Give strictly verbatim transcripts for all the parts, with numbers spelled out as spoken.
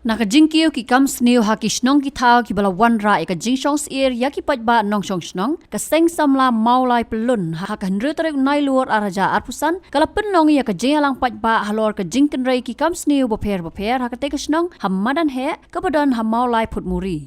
Na ka jingkiew ki kam sniew ha ki shnong ki thaw kiba la wanrah ïa ka jingshong syier ïa ki paidbah nongshong shnong, ka Seng Samla Mawlai Pyllun ha ka hynriew tarik Nailur ar hajar arphew san ka la pynlong ïa ka jingïalang paidbah halor ka jingkynrei ki kam sniew bapher bapher ha katei ka shnong ha madan heh kaba don ha Mawlai Phutmuri.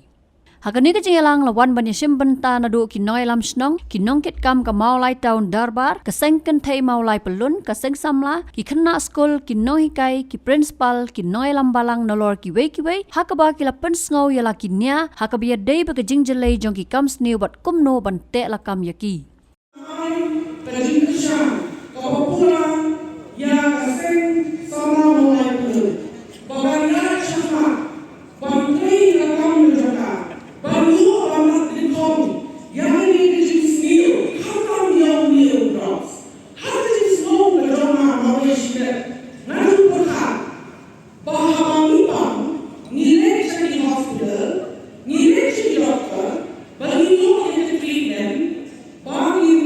Ha kane ka jingïalang la wan ban ïashim bynta naduh ki nongïalam shnong, ki nongkitkam ka Mawlai Town Darbar, ka Seng Kynthei Mawlai Pyllun, ka Seng Samla, ki khynnah skul, ki nonghikai, ki principal, ki nongïalam balang nalor kiwei kiwei, ha kaba ki la pynsngew ïa la ki nia ha kaba ïadei bad ka jingjyllei jong ki kam sniew bad kumno ban teh lakam ïa ki. Ai ka jingkyrshan kaba pura ïa ka Seng Samla Mawlai Pyllun ba kan ïaid shakhmat ban trei ïa ka kam ka jong ka, ban ïoh ban lait dyngkhong ïa kane ka jingsniew khamtam ïa une u drugs. Ha ka jingsngew ka jong nga marwei shi miet nga ju pyrkhat ba haba ngi pang, ngi leit sha ki hospital, ngi leit sha ki doktor ba ngin ïoh ïa ka treatment, ba ngin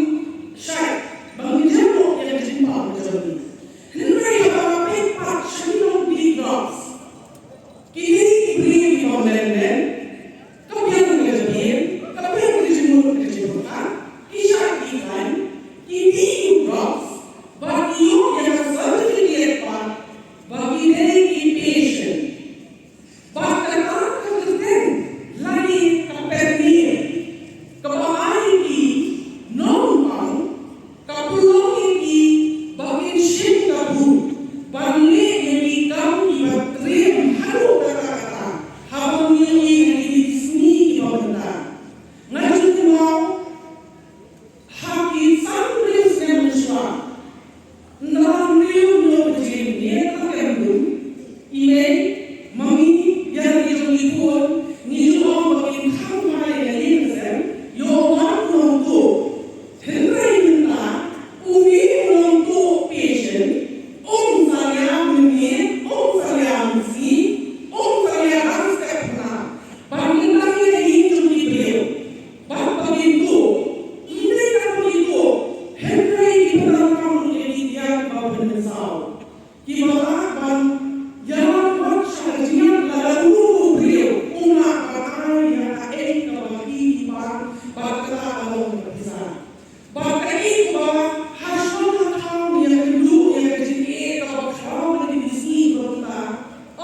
shait, ba ngin ïoh ïa ka jingpang ka jong ngi. Hynrei haba nga peit pat sha ki nongdih drugs, kine ki briew ki bym len len, ka biang ka jabieng, ka biang ka jingmut ka jingpyrkhat, ki shait ki khlaiñ, ki dih drugs, bad ki ïoh ïa ka certificate pat ba ki dei ki patient. Bad kata ka kyrteng lane ka pyrthei kaba ai ki nongpang ka pynlong ïa ki ba kin shim kabu ban leh ïa ki kam kiba triem haduh katta katta haba ngi ïohi ha kine ki sngi kiba mynta. Nga ju kynmaw ha ki san hynriew snem mynshuwa, ynda hynriew hynñiew baje mynne ka kem dum, i mei, ma ngi, ïa ngi jong ngi khun, ngi ju ong ba kin khang phai ïa ïing ka sem, ïoh wan u nongtuh. Hynrei mynta une u nongtuh patient um salia mynmiet, um salia mynsngi, um salia ar step khynnah. Ban ïa nang ïa ïing jong ki briew. Bad ba kin tuh, ym dei tang ba kin tuh, hynrei ki pyndonkam ruh ïa ki tiar kiba pynmynsaw, kiba lah ban ïalam wat sha ka jingïap lada uno uno u briew um lah ban ai ïa kaei kaba ki, ki pan, bad kata ka long ka pisa. Bad kaei kaba ha shnong ha thaw ngi ïakynduh ïa ka jingeh kaba khraw ha kine ki sngi ba mynta,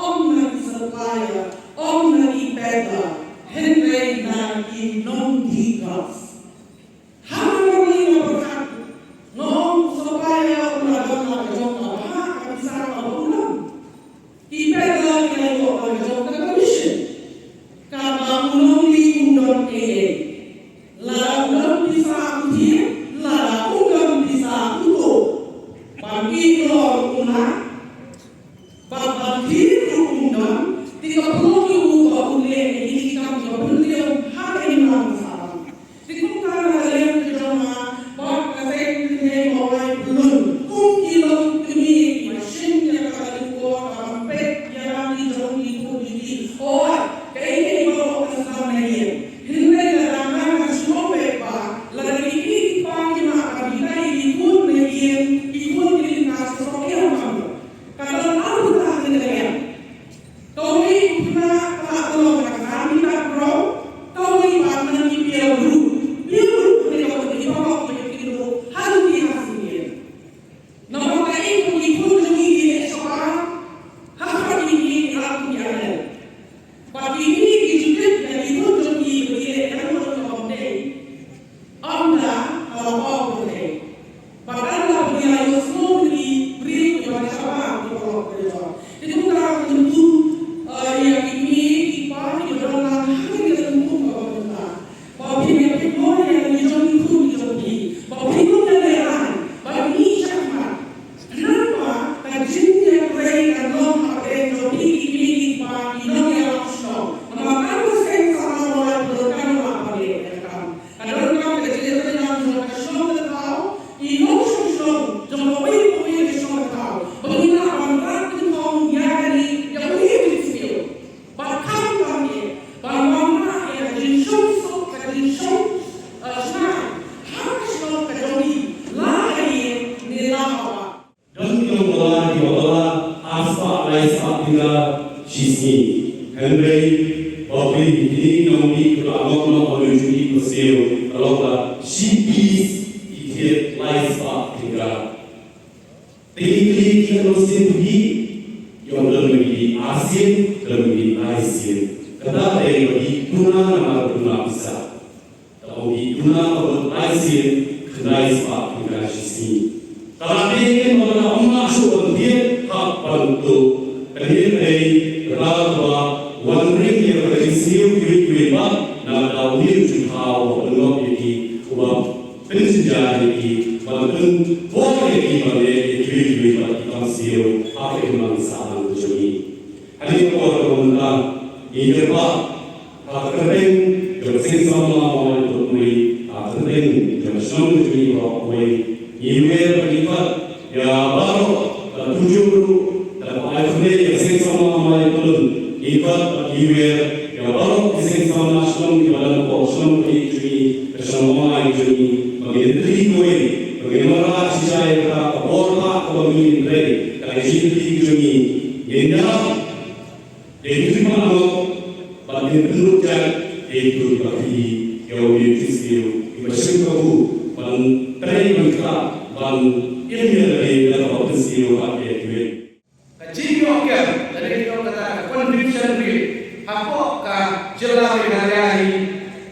ym na ki supplier, ym na ki peddler, hynrei na ki nongdih drugs. Ha kane ka por nga pyrkhat, nga ong u supplier u la don la ka jong ka bhah, ka pisa kaba u don. Ki peddler ki la ïoh la ka jong ka commission. Katba u nongdih um don ei ei. Lada u don pisa u thied, lada um don pisa u tuh. Ban ïeh klor u nah, bad ban thied ruh um don, te ka pynlong ïa u ba un leh ïa kine ki kam kiba pyntriem ha ka imlang ka sahlang. Te kumta na ka liang ka jong nga bad ka Seng Kynthei Mawlai Pyllun, kum ki longkmie kiba shim ïa ka lyngkor ka ban peit ïa la ki jong ki khun ki kti. Hooid, kaei kaei baroh ka sdang na ïing. Hynrei lada nga nga sngewbha ba lada ki kmie ki kpa ki mah ban hikai ïa ki khun na ïing, ki khun ki lyngkar shisha ïa ka. Ka don ar bynta ha kane ka liang. Kawei u khynnah ka la long ka khynnah mita kynroh, kawei pat na ki piar ruh. Piar ruh ne ka wan ki paralok ki kynroh ha ki ha senior. Namar kaei, ki khun jong ngi ki leh shaphrang ha khmat ki, ki ar ki angel. Bad kine ki ju tip ïa ki khun jong ngi ba ki leh ïa ka bym dei. Ynda ka la paw pyrthei. Bad ynda ba ngi la ïohsngew na ki briew kiba shabar ki paralok ki jong. Te kumta nga kyntu, eh, ïa ki kmie ki kpa kiba don lang ha kane ka lympung kaba mynta. Ba phin ïa pynlong ïa ngi jong ngi khun ki jong ngi. Ba phin ïa leh aiñ. Ba ngi shakhmat. Namar ka jingïatrei ka long hapdeng jong phi ki kmie ki kpa ki nongïalam shnong. Namar ka seng sa na lawai pynlong ka nong hapdeng ka kam. Ka donkam ka jingïatrei jong ka shnong ka thaw, ki nongshong shnong jong kawei pa kawei ka shnong ka thaw. Ba ngin lah ban rat nyngkong ïa kane ïa kawei ka jingsniew. Bad khamtam eh ban wanrah ïa ka jingshong suk, ka jingshong, eh, shngaiñ ha ka shnong ka jong ngi, la ha ïing ne la ha wah. Don ki nongbylla kiba bylla ar spah lai spah bigha shisngi. Hynrei ba phi kine ki nongdih ki la ngop noh ha u jong ki ba siew ka long ba shi piece ki thied lai spah tyngka. Te ki kli ki nongdih sien ki ïoh don ki ar sien, don ki lai sien. Kata dei ba ki duna namar duna pisa. Te ong ki duna ka bud lai sien khyndai spah tyngka shi sngi. Ka la dei ne ba la ong ma shu ban thied hap ban tuh. Ka dei dei ka ba wan ring ïa ka dei siew kiwei kiwei ba na ka dei u jingthaw ba pynlong ïa ki uba pynjynjar ïa ki ban pynbor ïa ki ban leh ïa kiwei kiwei ba ki kam siew ha ka imlang sahlang jong ki. Hadien ka por ka mynta ngi kyrpad ha ka kyrteng jong ka Seng Samla Mawlai Pyllun, ha ka kyrteng jong ka shnong jong ngi baroh kawei, ngi wer ba ngi pat ïa baroh ka tujur ruh da ka ai khublei ïa ka Seng Samla Mawlai Pyllun, ngi pat ba ngi wer ïa baroh ki seng samla shnong kiba don hapoh shnong jong ngi, ka shnong Mawlai jong ngi, ba ngin ïatylli kawei, ba ngin wanrah shisha ïa kata ka por ba kaba ngin trei, ka jingïatylli jong ngi, ngin ïarap ïa kito kiba la ngop bad ngin pynlut jait ïa kito kiba khih ïa u mynsiem kiba shim kabu ban trei ban ktah ban im ïa lade ïa kaba pynsniew ïa kiwei. Ka jingïoh kem lane ka ong kata ka conviction rate hapoh ka jylla Meghalaya hi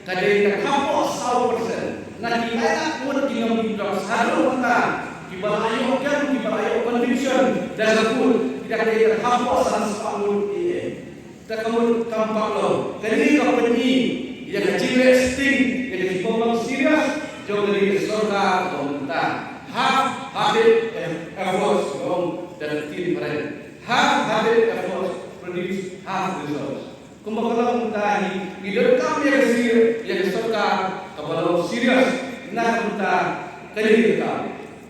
ka dei tang hapoh saw percent. Na ki lai lak ngut ki nongdih drugs haduh mynta kiba la ïoh kem, kiba la ïoh conviction da ka court, ki dang dei tang hapoh san spah ngut ïa. Te ka mut kam pat long. Kane ka pyni ïa ka jingleh sting ïa ka jingbym long serious jong kane ka sorkar ka mynta. Half-hearted efforts, ka ong da ka ktien phareng. Half-hearted efforts produce half results. Kumba ka long mynta hi, ngi donkam ïa ka sir, ïa ka sorkar kaba long serious na ka bynta kane ka kam.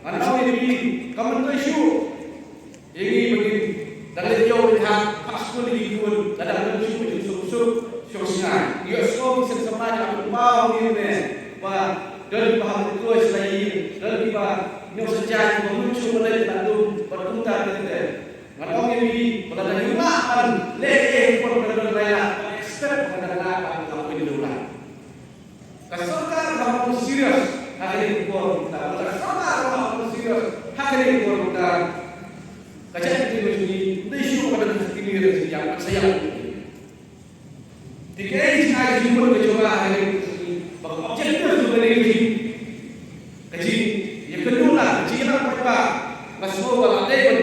Ngan ong ïa phi, kam myntoi shuh ïa ngi ba ngin dang leit ïew leit hap, phah skul ïa ki khun, lada ngim shu suk suk suk suk sngap. Ïohsngew ki seng samla ki la pynpaw ïa ngi ne ba don kiba hap leit kloi sha la ïing, don kiba ñiew sa jaiñ, kiba mut shuh ban leit na dum bad kumta ter ter. Ngan ong ïa phi ba lada ngi lah ban leh ei ei pon ka don lai lak, expect ba ka don lai lak ban lap pynjulai. Ka sorkar ka long serious ha kane ka por mynta. Ka sorkar ka long serious ha kane ka por mynta. Ka jait ka jingmut jong ngi, ym dei shuh ba ka don ka jingmut jong ngi, ïa ka sa ïa. Te kaei ka jingmut ka jong nga ha kane ka jingmut ba ka objective jong kane ka jing, ka jing, ïa ka jingmut la ka jingmut ba nga sngew ba la dei ban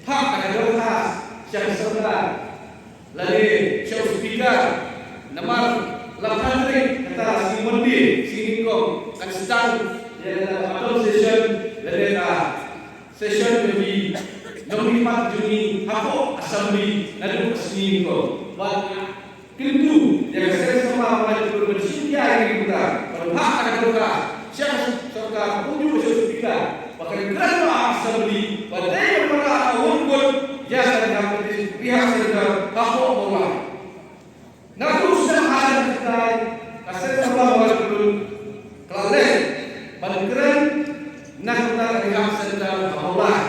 phah ka dorkhas sha ka sorkar. Lane sha u speaker, namar la phan tarik kata sngi Monday, sngi nyngkong, kan sdang ïa ka autumn session lane ka session jong ki nongmihpat jong ngi hapoh assembly naduh ka sngi nyngkong. Bad kyntu ïa ka seng samla Mawlai Pyllun ban shim ïa ki kumta ban phah ka dorkhas sha ka sorkar, kumjuh sha u speaker. Ba kan kren ha assembly ba dei ban wanrah ka wyrkut ïa ka rehabilitation rehab center hapoh Mawlai. Naduh snem ar hajar khatkhyndai ka seng samla Mawlai Pyllun ka la leh ban kren na ka bynta ka rehab center ha Mawlai.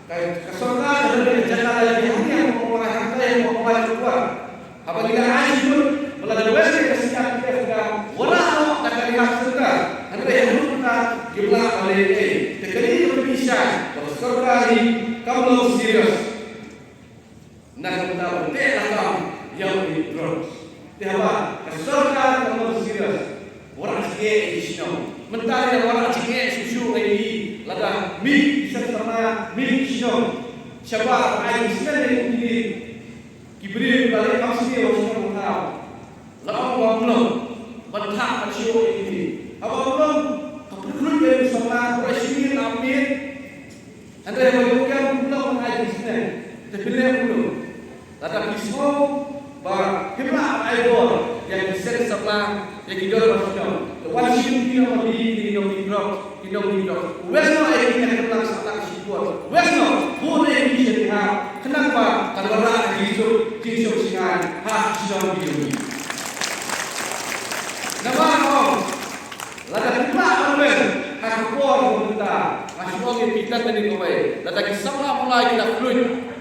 Ka, ka sorkar ka don ka jaka lagi hangne ha Mawlai, hangtai ha Mawlai Pyllun. Haba ngi la ai jingmut ba lada wan ka C R P F ka wanrah noh da ka rehab center, hynrei haduh mynta kim lah ban leh ei ei. Te kane ka pyni shai ba ka sorkar hi kam long serious na ka bynta ban teh lakam ïa u drugs. Te haba ka sorkar kam long serious, wanrah jingeh ïa ki shnong. Mynta lei wanrah jingeh shuh shuh ïa ngi lada mih ki seng samla, mih ki shnong. Shabar ai jingeh ïa ngi. Ki briew ba leh kam sniew sniew thaw. La ong ba ym long ban thah ban shu ïa ki. Haba ym long ka pyrkhat ïa u samla ba shu ïa miet. Hynrei haba ïoh kem ym long ban ai business. Te phi leh kumno? Lada phi sngew ba phim lah ban ai bor ïa ki seng samla, ïa ki dorbar shnong, te wan shim ki nongmihpat, ki nongmihpat. Ki nongmihpat. Weng noh ïa ki nongmihpat, sa tak shipor. Weng noh. Buh noh ïa ki sha ki hap. Khnang ba kan wanrah ka jingsuk, jingsuk sngewbha ha ki shnong ki jong ngi. Namar ong, lada kim lah ban weng ha ka por ka mynta, nga shu ong ïa phi tang kane kawei, lada ki samla Mawlai ki la khluit,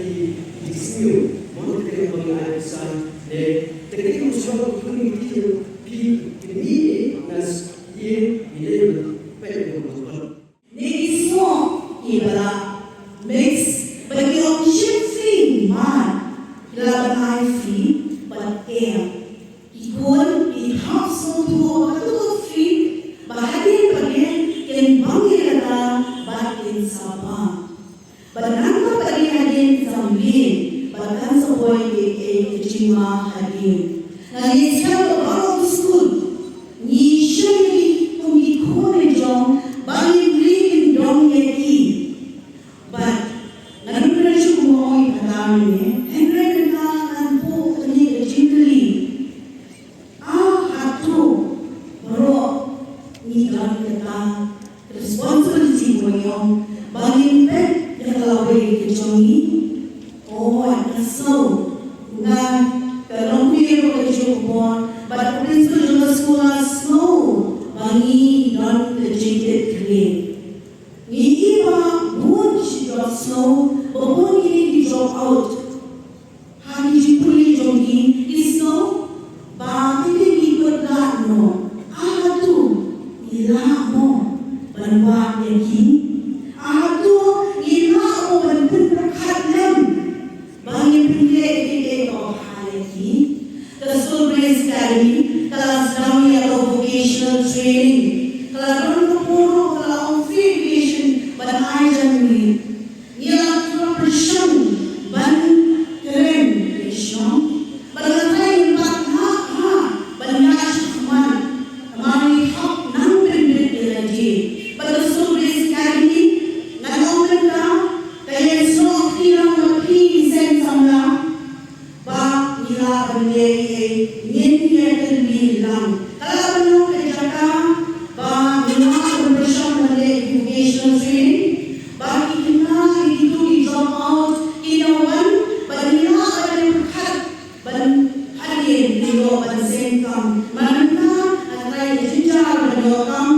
ki ki sniew mo te ka ba ngi ai pisa ne te ka ki u sniew ki ki ki ki ni na ïing ïa peit ïa ka. Ne ki snoh ki ba la mix bad ki ong shim phi mat, ki la ban ai phi bad em. Ki khun ki hap sngewthuh ba katto ka phi ba hadien ba dei kin bang ïa kata bad kin sa bang. Bad nangta ba dei hadien ki sa mlien bad kan sa poi ïa ka jingma hadien. Nga ngeit skhem ba baroh ki skul ngi shem ïa ki kum ki khun jong ba ngim leh kin dong ïa ki. Bad nga don ka jingmut ong ïa ka daw ne hynrei mynta ngan buh kane ka jingkylli. Ah, hato baroh ngi don kata ka responsibility ba ngi ong ba ngin peit ïa ka lawei ka jong ngi? Oh, ka sngew nga ka long ïa ka jong bor bad ka principal jong ka skul a sngew ba ngi don ka jingkit khlieh. Ngi i ba bun ki drop snow, ba bun ki drop out. Ha ki jingpule jong ki, ki snow, ba ki dei ki pyrkhat no. Hato ngi lah mo ban wad ïa ki? Hato ngi lah mo ban pynpyrkhat lem? Ba ngin pynleh ïa ki dei ka bha ïa ki. Ka Soul Grace Academy ka la sdang ïa ka vocational training. Ka la don ka por ruh ka la ong free education ban ai jan ngi. Ngi la pyrshang ban kren ïa ki shnong. Bad nga trai ngin bat ha ha ban ïa shakmat. Namar ngi hap nang pynbit ïa lade. Bad ka Soul Grace Academy ngan ong mynta ka ïeng snoh kti lang bad phi ki seng samla. Ba ngi lah ban leh ei ei ngin ïa tylli lang. Ka lah ban long ka jaka ba ngi lah ban pyrshang ban leh vocational training. Ba ki khynnah ki kito ki drop out ki nang wan ba ngi lah ban ïa pyrkhat ban hadien ki ïoh ban seng kam. Mynta nga trai ka jynjar ban ïoh kam.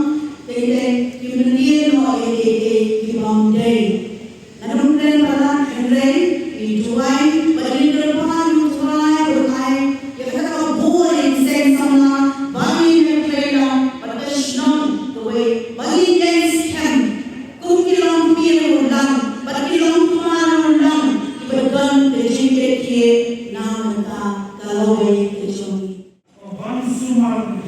Teng teng ki mlien noh ei ei ei ki bym dei. Ngan ym kren palat hynrei ngi duwai bad ngi kyrpad ïa U Trai ban ai ïa kata ka bor ïa ki seng samla ba ngin ïatrei lang bad ka shnong kawei ba ngin ïeng skhem kum ki longkmie ruh lang bad ki longkmar ruh lang kiba don ka jingkit khlieh na ka bynta ka lawei ka jong ngi.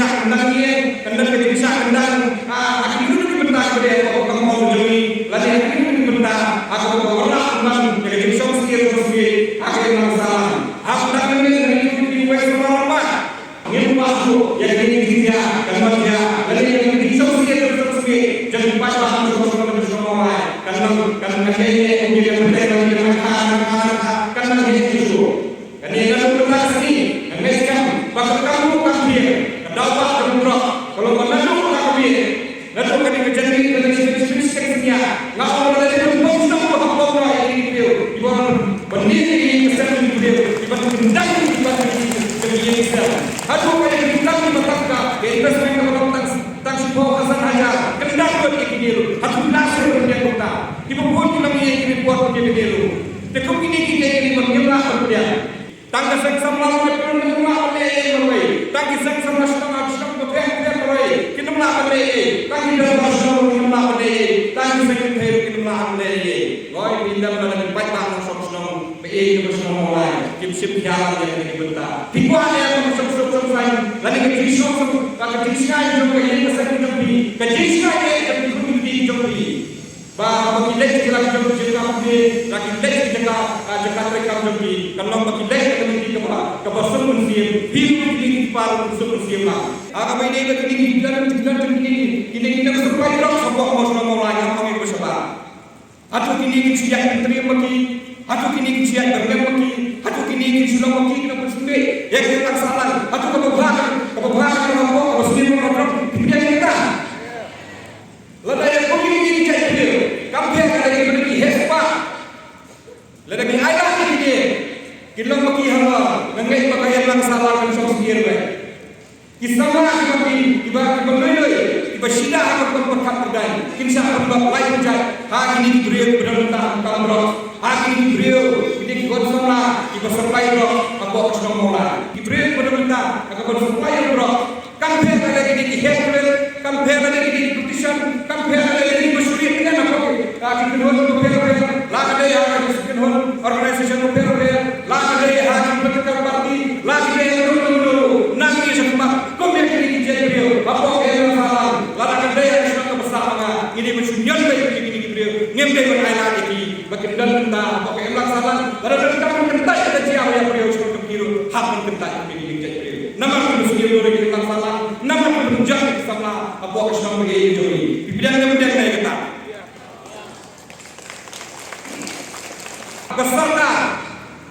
jingshah kyndang ïing, kyndang ka jingshah kyndang, ah, ha ki bynta ki bynta ba dei ha ka bynta ka jong ngi, lane ha ki bynta ki bynta ha ka bynta ka jingshong sngewsih, ha ka jingshong sngewsih. Ha ka bynta ka jingshong sngewsih, ngim kwah shuh ïa kine ki jingshah, kan ban jia, lane ïa kine ki jingshong sngewsih, jong ki paidbah, jong ki paidbah, jong ki paidbah, kan ban, kan ban jia, ïa kine ki jingshong sngewsih, kan ban jia shuh. Kane ka dei ka sngi, ka ngeit skhem ba ka kam ruh kam pher, ka daw ba ka ruh ka long ba naduh ka ka bieit, naduh kane ka jingim, kane ka jingim, kane ka jingim, nga ong ba lada dei ban pom shnong ruh ha pom ruh ïa ki briew, ki ban ban ïa ki ka sem ki briew, ki ban kyndang ki ban ki ki ki sem. Haduh ka jingim ka ba tang ka, ka investment ka ba tang tang shiphew hasan Kynda kot ïa kine ruh. Hato phi la sngewthuh ïa kata? Kiba bun ki long ïa ki report ïa kine ruh. Te kum kine ki dei ki report, ngim lah ban pdiang. Tang ka seng samla ba pynlong ngim lah ban leh ei marwei. Tang ki seng samla shnong ha shnong ba pher pher marwei, kim lah ban leh ei. Tang ki dorbar shnong ngim lah ban leh ei. Tang ki seng kynthei ruh ngim lah ban leh ei. Hooid, ngi lem lada ngi paidbah nongshong shnong ba ei kaba shnong Mawlai, kim shym khia ïa kane ka bynta. Phi kwah ne em ka shong shnong shong saiñ lane ka jingshnong shnong, ka jingshngain jong ka ïing ka sem jong phi, ka jingsngaiñ jong ki khun ki kti jong phi? Ba, ba ki leit ki la ki jong ki jaka pule, la ki leit ki jaka, ah, jaka treikam jong ki, kan long ba ki leit ka lynti kaba, kaba suk mynsiem, phi ruh ki dei ki par suk mynsiem la. Ah, kaba ïadei bad kine ki don, ki don kine ki, kine ki don supply drugs hapoh Mawsynram Mawlai, ïa kong ïa kaba shabar. Hato kine ki shu ïaid bynriem ma ki, hato kine ki shu ïaid bynriem ma ki, hato kine ki shu long ma ki, kine ki shu leh ïa ki tang sahlang, hato kaba bha, kaba bha, kaba bha, kaba sniew, kaba drop, kine ki ta. Lada ïa kum kine ki jait briew, kam pher lada ki briew ki heh spah. Lada ki ailad ïa kine, ki long ma ki halor, nga ngeit ba ka ïalang sahlang kan shong sniew bha. Ki samla kiba ki, kiba, kiba lui lui, kiba shida ha ka pyrkhat pyrdain, kin shah pynbak lai pynjah ha kine ki briew kiba don bynta ha ka kam drok, ha kine ki briew, kine ki khun samla kiba supply drok hapoh ka shnong Mawlai. Ki briew kiba don bynta ha ka ban supply drok. Kam pher lada kine ki heh briew, kam pher lada kine ki politician, kam pher lada kine ki mashuri, kine na pok, ah, ki kynhun bapher bapher, la ka dei ha ki kynhun organisation bapher bapher, la ka dei ha ki political party, la ka dei ha kano kano, nang ïa sngewbha kum ïa kine ki jait briew hapoh ka ïing sahlang, lada ka dei ha ka shnong kaba sah ma nga, ngi dei ban shu ñion beit ïa kine ki briew, ngim dei ban ailad ïa ki ba kin don bynta hapoh ka ïing sahlang, lada don kam kyntait ka jia ba ïa briew shnong jong ki ruh hap ban kyntait ïa kine ki jait briew. Namar ki must ki ruh ki ïing sahlang, namar ki must jot ki samla hapoh ka shnong ba ïa jong ngi. Phi pdiang ne pdiang ne kata? Ka sorkar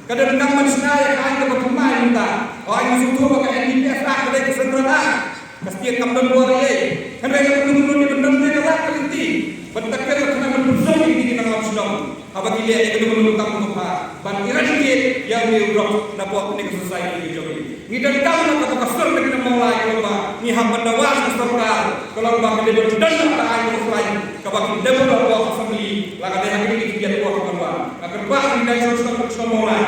ka donkam ban shna ïa ka aiñ kaba thymmai mynta. Hooid, ngi sngewthuh ba ka N D P S Act ka dei ka Central Act. Ka state kam don bor ei ei. Hynrei ka kynhun kynhun ban don ne ka rat ka lynti ban takir ka khynnah ban pynsong ïa kine ki nongïalam shnong. Haba ki leh ïa kano kano ka kam kaba bha ban eradicate ïa une u drok napoh kane ka society ka jong ngi. Ngi donkam na kaba ka sur na ki nong Mawlai ka long ba ngi hap ban dawa na ka sorkar ka long ba ka dei ban don na ka aiñ kaba khlaiñ kaba ki dei ban dawa ka assembly la ka dei ha kine ki kiad por ki ban wan. Ka kyrpad ngi dei shnong shnong Mawlai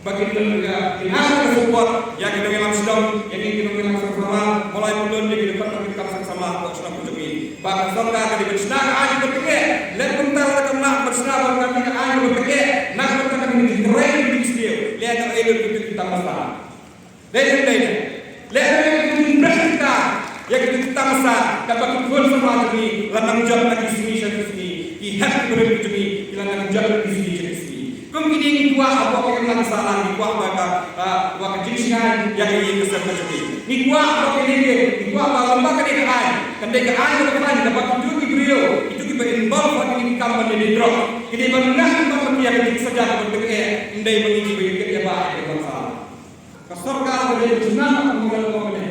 ba kin don ka, kin ai ka support ïa ki nongïalam shnong, ïa ki nongïalam shnong samla, Mawlai Pyllun, ïa ki nongïalam shnong samla hapoh shnong ka jong ngi. Ba ka sorkar ka dei ban shna ka aiñ kaba tyngeh, leit kumta lada kam lah ban shna ba ka dei ka aiñ kaba tyngeh, na ka bynta ka dei ka jingkyrmen ka jingsniew, leh ka ei lut kito ki tamasa. Dei dei dei. Leh ka ei lut kito ki tamasa, kaba ki khun samla jong ngi la nang jot na ki sngi sha ki sngi, ki hep ki briew jong ngi ki la nang jot na ki sngi sha ki sngi. Kum kine ngi kwah hapoh ka imlang sahlang, ngi kwah ba ka, ah, ba ka jingshngaiñ ïa ka ïing ka sem ka jong ngi. Ngi kwah ba kine ngi, ngi kwah ba lem bad kane ka aiñ kan dei ka aiñ kaba khlaiñ kaba kito ki briew, kito kiba involve ha kine ki kam ban ïadei drok, ki dei ban ngam ban ïa ka jingsaja kaba tyngeh, ym dei ma ngi kiba ïa kit ïa ba ïa ka imlang sahlang. Ka sorkar ka dei ban shna ka model kaba kane.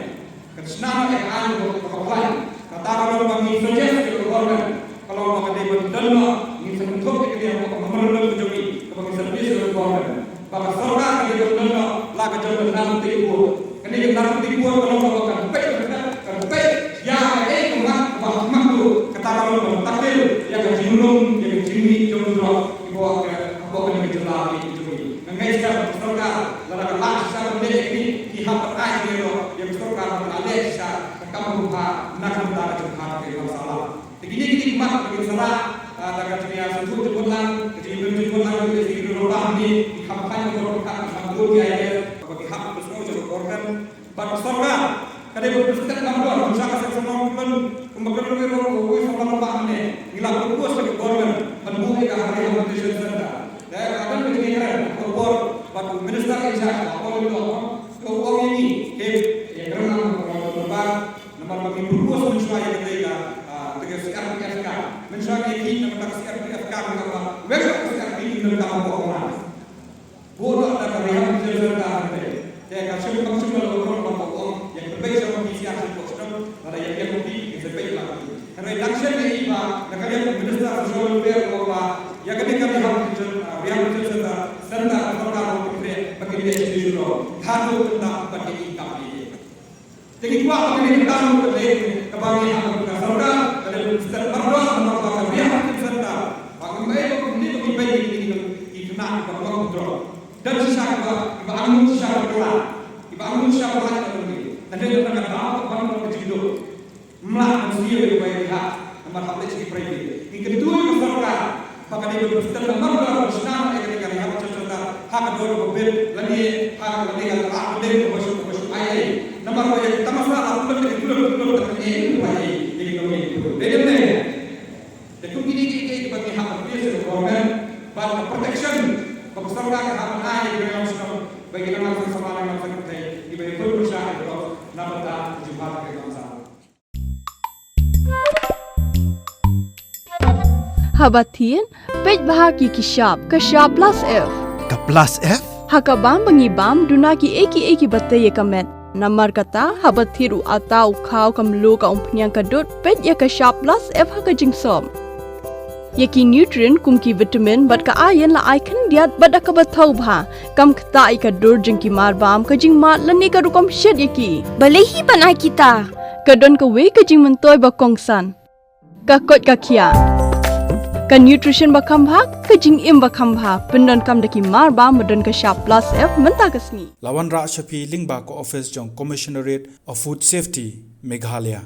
Kan shna ka aiñ kaba khlaiñ. Kata ka long ba ngi suggest ïa ka government, ka long ba ka dei ban don noh, ngi sa kynthup ïa ka dei ka memorandum ka jong ngi kaba ngi suggest ïa ka government ba ka sorkar ka dei ban don noh la ka jong ka narcotic board. Kane ka narcotic board ka long ba kan peit, kan peit ïa kaei kaba khmat kaba khmat ruh, kata ka long ban tackle ïa ka jingrung ïa ka jingmih jong u drok hapoh ka, hapoh kane ka jylla ka jong ngi. Nga ngeit ba ka sorkar lada ka lah shisha ban leh ïa kine, ki hap ban ai ïa ka, ïa ka sorkar ba ka lah leh shisha ka kam kaba bha na ka bynta ka jingpynbha ka imlang sahlang. Te kine ki dei ki mat ba kin sa lah, ah, da ka jingïasngewthuh jingmut lang, ka jingïapynim jingmut lang, ka jingïapynim jingmut lang, ki hap ban ai ïa ka, ki hap ban ai ïa ka, ba ki hap ban sngew jong ka government bad ka sorkar. Ka dei ban pynstet lang bor, sha ka seng samla Mawlai Pyllun, kumba ka ruh ka ruh, uwei samla ba mynne ngi la propose ïa ka government ban buh ïa ka rehabilitation center. Te ka don ka jingïakren ka bor bad u minister in charge, ka Paul Lyngdoh, ka ong ïa ngi, hei, ïakren lang ka bor, namar ba ngi propose mynshuwa ïa kata ka, ah, kata ka C R P F camp. Mynshuwa ngi ïa ki na kata ka C R P F camp, ngi ong ba wei ka C R P F camp ka bor. Buh noh da ka rehabilitation center hangtei. Te ka shim kam shim la ka rong ba ka ong ïa ka pei sha ma ki sha sha ko shnong, lada ïa ka pei ki sa pei la ki. Hynrei dang shen ïa i ba na ka liang u Minister Social Welfare u ong ba ïa kane ka rehabilitation, ah, rehabilitation center, center ka sorkar ka pyntrei ba ki leh sha shnong. Haduh mynta ba ki i kam i. Te ngi kwah ba kane ka tam ka dei kaba ngi hap ka sorkar. Mla ka siew ïa ka bai ha namar hap leh ki private. Ngi kyntu ïa ka sorkar ba ka dei ban pynstad namar ba ka shna ïa ka dei ka rehab center ha ka dor ba bit lane ha lane ka la ka dei ba shu ba shu ai ai. Namar ba ïa ka tamasa la pynlong ïa ka pynlong pynlong ka dei ba ai ai ïa ka dei. Dei dei. Te kum kine ki ki ba ki hap ki se government ba ka protection ba ka sorkar ka hap ai ïa ka dei ba shu ba ki namar sa sa ba namar sa ka dei ki ba ïa pynlong sha ka dor na ba ta ju ba ka dei ka sa. Haba thied, peit bha ki ki shap, ka shap plus F. Ka plus F? Ha ka bam ba ngi bam, duna ki ei ki ei ki ba tei ïa ka met. Namar kata, haba thied u ata u khaw ka mluh ka umphniang ka dud, peit ïa ka shap plus F ha ka jingsop. Ïa ki nutrient kum ki vitamin bad ka iron la ai khyndiat bad da kaba thaw bha. Kam ktah ïa ka dur jong ki mar bam, ka jingmad lane ka rukom shet ïa ki. Balei hi ban ai kita? Ka don kawei ka jingmyntoi ba kongsan. Ka koit ka khiah. Ka nutrition ba kham bha, ka jingim ba kham bha. Pyndonkam da ki mar bam ba don ka shap plus F mynta ka sngi. La wanrah sha phi lyngba ka office jong Commissionerate of Food Safety, Meghalaya.